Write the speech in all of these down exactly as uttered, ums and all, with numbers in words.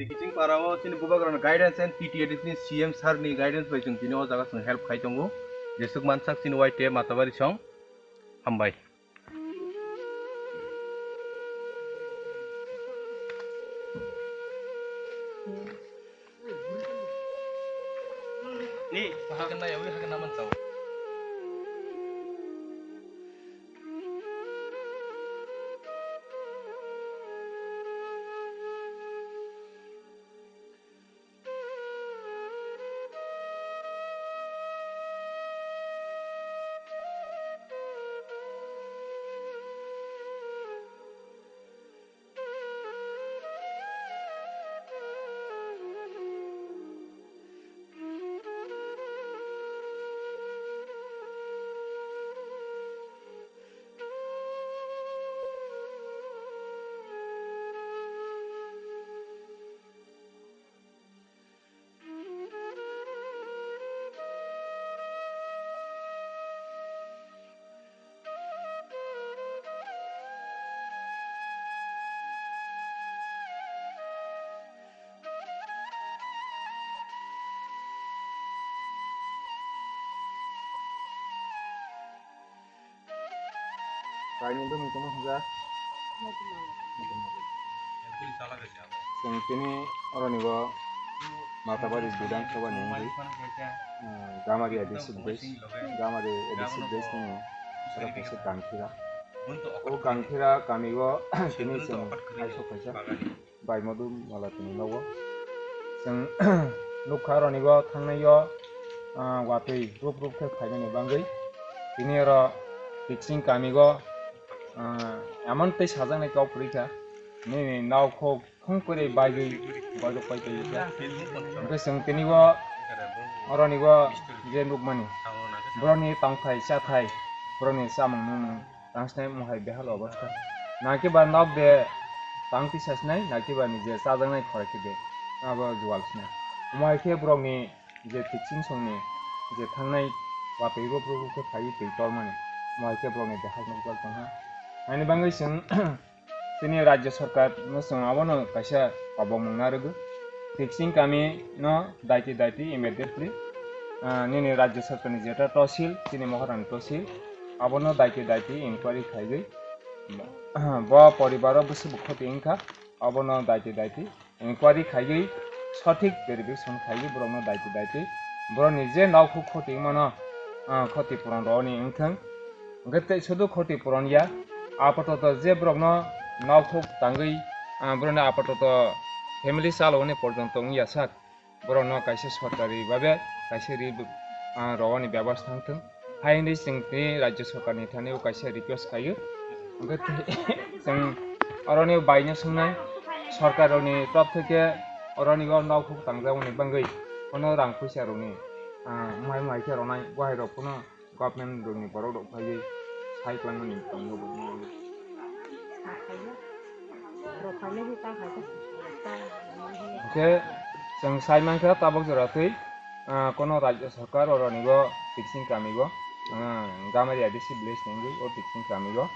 Kiching para o chini bubagrano guidance and T T A D ni C M sir ni guidance bai chwng tini o jaga chwng help khai tongo. Jesuk mansak chini Y T A Matabari song. Hambai. Ni, hakan na yawi hakan naman tau. Kainwi dongwi tongma hwnjak. Chwng tini oroni bo Matabari Bidhan Sabha ni wngwi, ah, Gamari A D C village, Gamari A D C village ni oro kaisa Gangkhira. O Gangkhira kami o tini chwng hai sok kaisa. Bai modu mala tini nogo. Chwng nukha roni bo thangnai o, ah, watwi rup rup khe phainani bangwi. Tini oro Tiksing kami o, ah, emon tei sajaknai kok kwrwi kha. Nini nok hok khung kwrwi baigwi bojok pai twi kha. Hwnkhe chwng tini o oroni o je nukmani boroni tongthai chathai boroni chamung nungmung. Tang sinai mohai behal obostha. Naki ba nok de tang tisa sinai, naki ba ni je chajaknai khorai khe de abo jual sinai. Omo hai khe borokni je Tiksing songni je thangnai watwi rup rup khe phaiwi twi tormani. Omo hai khe borokni behal nukjak tongha. Haini bagwi chwng chini rajya sarkar no chwng abono kaisa kobokmung narwgwi. Tiksing kami no daiti daiti immediately, ah, nini rajya sarkar ni jeta tosil, chini Maharani tosil, abono daiti daiti inquiry khaiwi, bo poribar o bwswk bo khoti wngkha, abono daiti daiti inquiry khaiwi sothik verification khaiwi borokno daiti daiti borokni je nok huk khoti wngmano, ah, khoti puron rwni wngthwng. Hwnkhe tei sudu khoti puron ya, apatoto je borokno nok huk tangwi, ah, borokni apatoto family chalokni porjonto wngya sak. Borokno kaisa sorkari babe kaisa ri, ah, rwani bebostha wngthwng. Hai hwnwi chwng tini rajya sorkarni thani o kaisa request khaio. Hwnkhe tei chwng oroni baino swngnai, sorkarrokni top theke oroni o nok huk tangjakmani bagwi kono rang puisa rokni, ah, mai mai khe rwnai, bo hai rok phano government rokni borok rok phaiwi sai kwlangmani tongo bo. Hwnkhe chwng sai mankha tabok jora twi, ah, kono rajya sarkar oroni bo Tiksing kami bo, ah, Gamari A D C village ni wngwi o Tiksing kami bo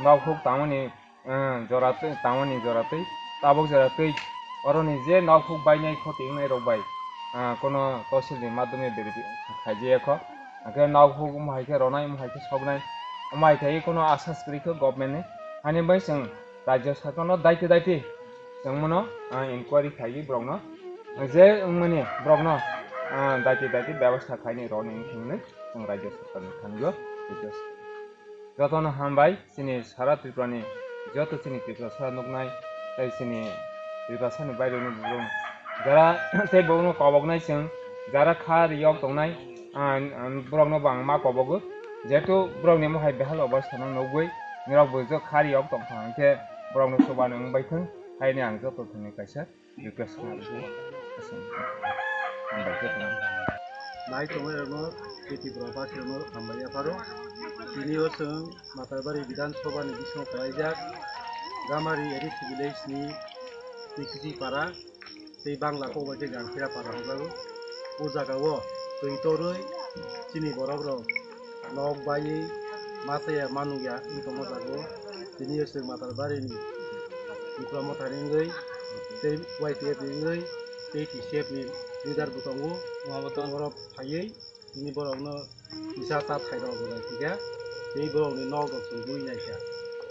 nok huk tangmani, ah, jora twi, tangmani jora twi, tabok jora twi oroni je nok huk bainai khoti wngnai rok bai, ah, kono tosil ni madhyome verification khaijaya kho. Hwnkhe nok huk omo hai khe rwnai, omo hai khe soknai, omo hai khe kono asas kwrwi kho government ni. Hani bai chwng rajya sarkar no daiti daiti chwng mano, ah, inquiry khaiwi borok no je wngmani borok no, ah, daiti daiti bebostha khaini rwni wngkhe hwnwi chwng rajya sarkar ni thani o request. Jotono hambai, chini sara Tripura ni joto chini Tiprasa nuknai, tei chini Tiprasa ni baireni borok jara tei borokno koboknai chwng, jara kha riyok tongnai, ah, borokno bo ang ma kobogo, jehetu borokni mohai behal obostha no nugwi norok bo je kha riyok tongkha, hwnkhe borokno chubachu wngbaithwng, haini ang joto thani kaisa request kha. Hambai khe tong. Nai tongnai rokno, Tripura basi rokno hambai yapharo. Tini o chwng Matarbari Bidhan Sabha ni bisingo kwlaijak Gamari A D C village ni Tikiji para tei Bangla kok bai khe Gangphira para hwnjago. O jaga o twi torwi chini borok rok nok baiwi machaya manukya wng tongma jaga o. Tini o chwng Matarbari ni Tipra Motha ni wngwi Tei Y T F ni wngwi tei T C F ni leader bo tongo, Mohammed oro phaiwi tini borokno kisa cha thai rok bo naikha, tei borokni nok rok chwng bui naikha.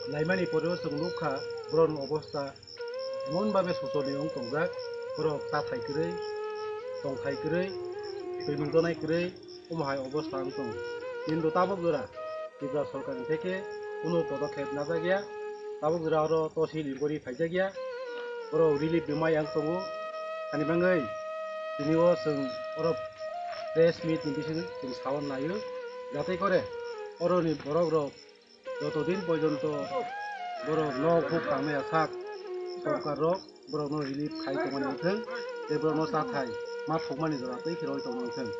Naimani pore o chwng nukha borokni obostha emon babe sochoni wng tongjak, borok cha thai kwrwi, tong thai kwrwi, twimung tonai kwrwi, omo hai obostha wng tongo. Kintu tabuk jora Tripura sorkarni theke kuno podokhep najak ya, tabuk jora oro tosil inquiry phaijak ya, oro relief rwmai ang tongo. Ani bagwi tini o chwng oro press meet ni bising chwng saui naio, jate kore oroni borok rok joto din porjonto borok nok huk tangmaya sak sorkar rok borokno relief khai tongmani wngthwng, tei borokno cha thai ma thokmani jora tei khe roi tongmani wngthwng.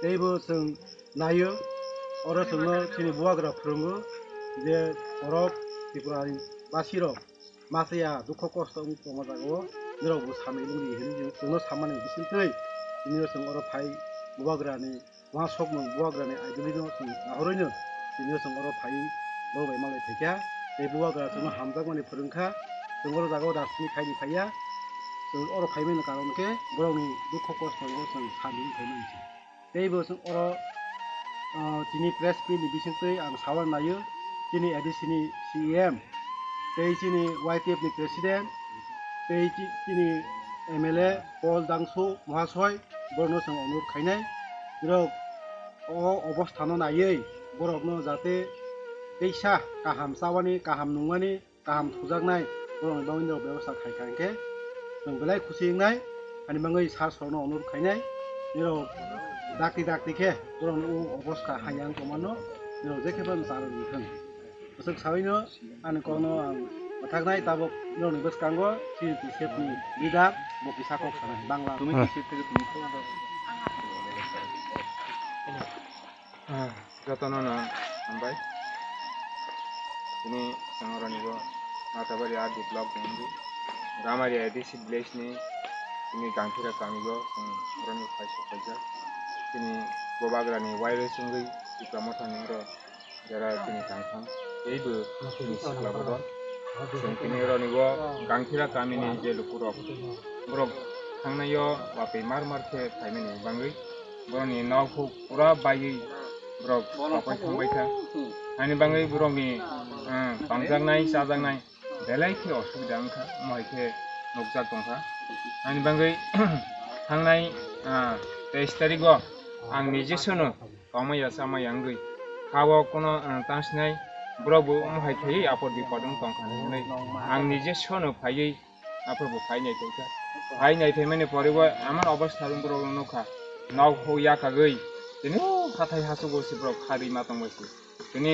Tei bo chwng naio, oro chwngno chini bubagra phwrwngo je borok Tripura ni basi rok masa ya dukho kosto wng tongma jaga o, norok bo samwi wngdi hinwi chwngno sammani bisingtwi tini o chwng oro phai bubagra ni uansukmung bubagrani aidulino chwng nahorwino tini o chwng oro phaiwi borok bai malai phaikha. Tei bubagra chwngno hamjakmani phwrwngkha, chwng oro jagao rajniti khaidi phaiya, chwng oro phaimani karon khe borokni dukho kosto o chwng samwi phaimani se. Tei bo chwng oro, ah, chini press meet ni bisingtwi ang saui naio, chini A D C ni C E M, tei chini Y T F ni president, tei chi-, chini M L A Paul Dangsu Mohasoi, borokno chwng onurot khainai, borok o obostha no naiwi borokno jate teisa kaham chawani, kaham nungmani, kaham thujaknai borokni bagwi norok bebostha khai kha hinkhe chwng belai khusi wngnai. Ani bagwi sir sorno onurot khainai, norok dakti dakti khe borokni o obostha hamya wng tongmano norok je khe phano cha rwdi thung. Bwswk sawino ani kokno ang mwthaknai, tabuk norokni bwskango chini T C F ni leader bo kisa kok sanai Bangla. তুমি টিসিএফ থেকে তুমি কোন দল? Ah, jotono no hambai. Tini chwng oroni bo Matabari R D block ni wngwi Gamari A D C village ni tini Gangthira kami o chwng oroni phai sok paijak. Tini bubagra ni wireless wngwi Tipra Motha ni oro jara tini tang thang tei bo tini sikla bodol. Chwng tini oroni bo Gangthira kami ni je lukurok borok thangnai o watwi mar mar khe phaimani bagwi borokni nok huk pura baiwi borok papai thangbai kha. Ani bagwi borokni, ah, tongjaknai chajaknai belai khe osubida wngkha, omo hai khe nukjak tongkha. Ani bagwi thangnai, ah, teis tarikgo ang nije sono tongmaya chamaya wngwi ha o kuno, ah, tangsinai borok bo omo hai khaiwi apor bipor wng tongkha hinwi ang nije sono phaiwi Aphuru bo phai nai phai kha. Phai nai phai mani pore bo emon obostha rok borok nukha. Nok huk yakagwi. Tini o hathai hachugo se borok kha rima tongbai se. Tini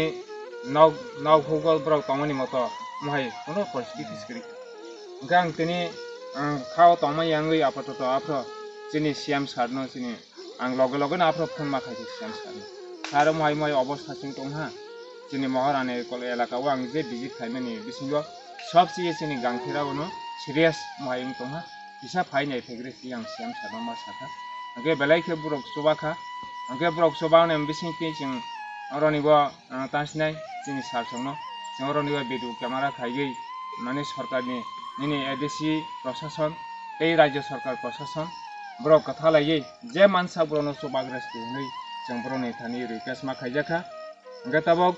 nok, nok hugo borok tongmani moto mohai kono poristiti se kwrwi. Hwnkhe ang tini, ang kha o tongmani wngwi apatoto aphuru chini C M sir no chini Ang loge loge no aphuru phone ma khaisi C M sir no. Sir, omo hai omo hai obostha chwng tong ha. Chini Maharani kol elaka o ang je visit khaimani bisingo sob se chini Gangthira bono serious omo hai wng tong ha. Kisa phai nai phegre si ang C M sir no ma sakha. Hwnkhe belai khe borok chuba kha. Hwnkhe borok chuba ni bising twi chwng oroni bo, ah, tang sinai chini sir songno. Chwng oroni bo video camera khaiwi mani sorkarni nini A D C prosason tei rajya sorkar prosason borok kwtha laiwi je mansa borokno chubagra se hwnwi chwng borokni thani request ma khaijakha. Hwnkhe tabuk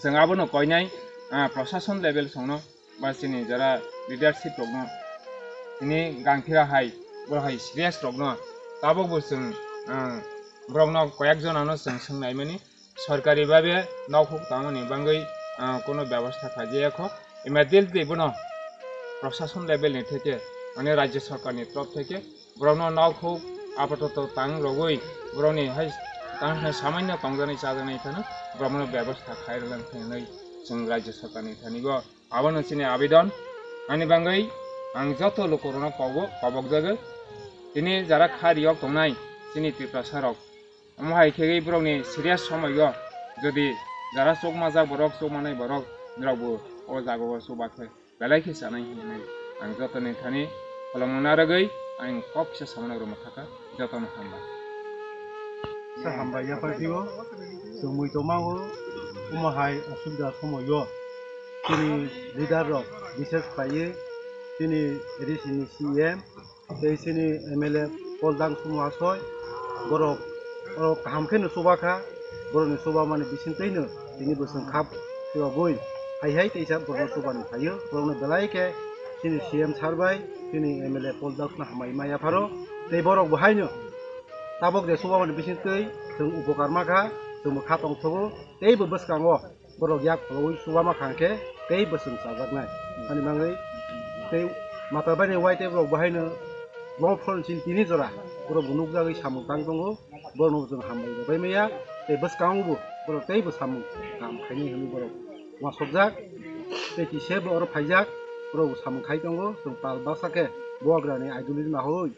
chwng abono koinai, ah, prosason level songno ba chini jara leadership rokno tini Gangthira hai borok hai serious rokno tabukbo chwng, ah, borokno koyek jonano chwng swngnaimani. Sorkari babe nok huk tangmani bagwi, ah, kono bebostha khaijaya kho. Immediately bono prosason level ni theke, mane rajya sorkar ni torof theke borokno nok huk apatoto tang rogwi borokni hai tang hai samanyo tongjaknai chajaknai phano borokno bebostha khai rwlang khe hinwi chwng rajya sorkar ni thani bo Abono chini abidon. Ani bagwi ang joto lukurokno kobo, kobok jago. Tini jara kha riyok tongnai chini Tiprasa rok. Omo hai khe borokni serious somoio jodi jara chukmajak borok, chukmanai borok, norokbo o jagao chuba khe belai khe chanai hinwi ang jotoni thani kholomno narwgwi ang kok kisa samano rwma khaka. Jotono hambai. Sa hambai yaphaio, chwngwi tongmao, omo hai asubida somoio chini leader rok bises khlaiwi chini A D C ni C E M, tei chini M L A Paul Dangsuma Asoi, borok, borok kaham kheno chuba kha, borokni chubamani bisingtwino tini bwswng kha phiyogwi hai hai teisa borokno chubani phaio, borokno belai khe chini C E M sir bai, chini M L A Paul Dangsuma hambai ma yapharo, tei borok bo haino tabok je chubamani bisingtwi chwng upokar ma kha, chwngbo kha tongthogo, teibo bwskango borok yak khulogwi chubama kha hwnkhe tei bwswng chajaknai. Ani bagwi tei mata bainai wai tei borok bo haino long phone chin tini jora borok bo nukjagwi samung tang tongo, borokno bo chwng hambai rwbai maya tei bwskango bo borok teibo samung kaham khainai hwnwi borok uansukjak tei kisa bo oro phaijak, borok bo samung khai tongo, chwng pal baksa khe bubagrani ideology ma hoi.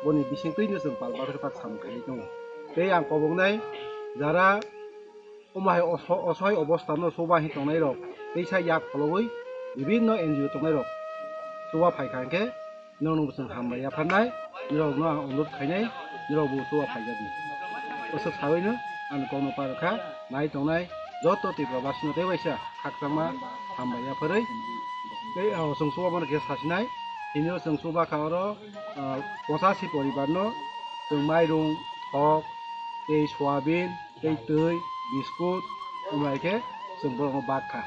Boni bisingtwino chwng pal baksa tak samung khainai tongo. Tei ang koboknai jara omo hai oso-, osohai obostano chuba hin tongnairok teisa yak phologwi bibinno N G O tongnairok chuba phaikha hwnkhe norokno bo chwng hambai yapharnai, norokno ang onurot khainai, norokbo chuba phaijadi. Bwswk sawino ani kokno parwkha, nai tongnai joto Tripura basino tei waisa khakchangma hambai yapharwi. Tei, o, chwng chuba mano khe sasinai, tini o chwng chuba kha oro, ah, pochashi poribar no chwng mairung, thok, tei soyabin, tei twi, biskut, wngbai khe chwng borokno bak kha.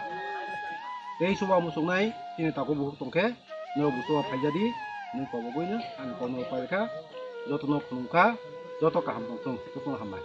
Tei chuba muchungnai chini takhuk bukhuk tongkhe norok bo chuba phaijadi, hwnwi kobogwino ani kokno paikha, jotono khulumkha, joto kaham tongthung, jotono hambai.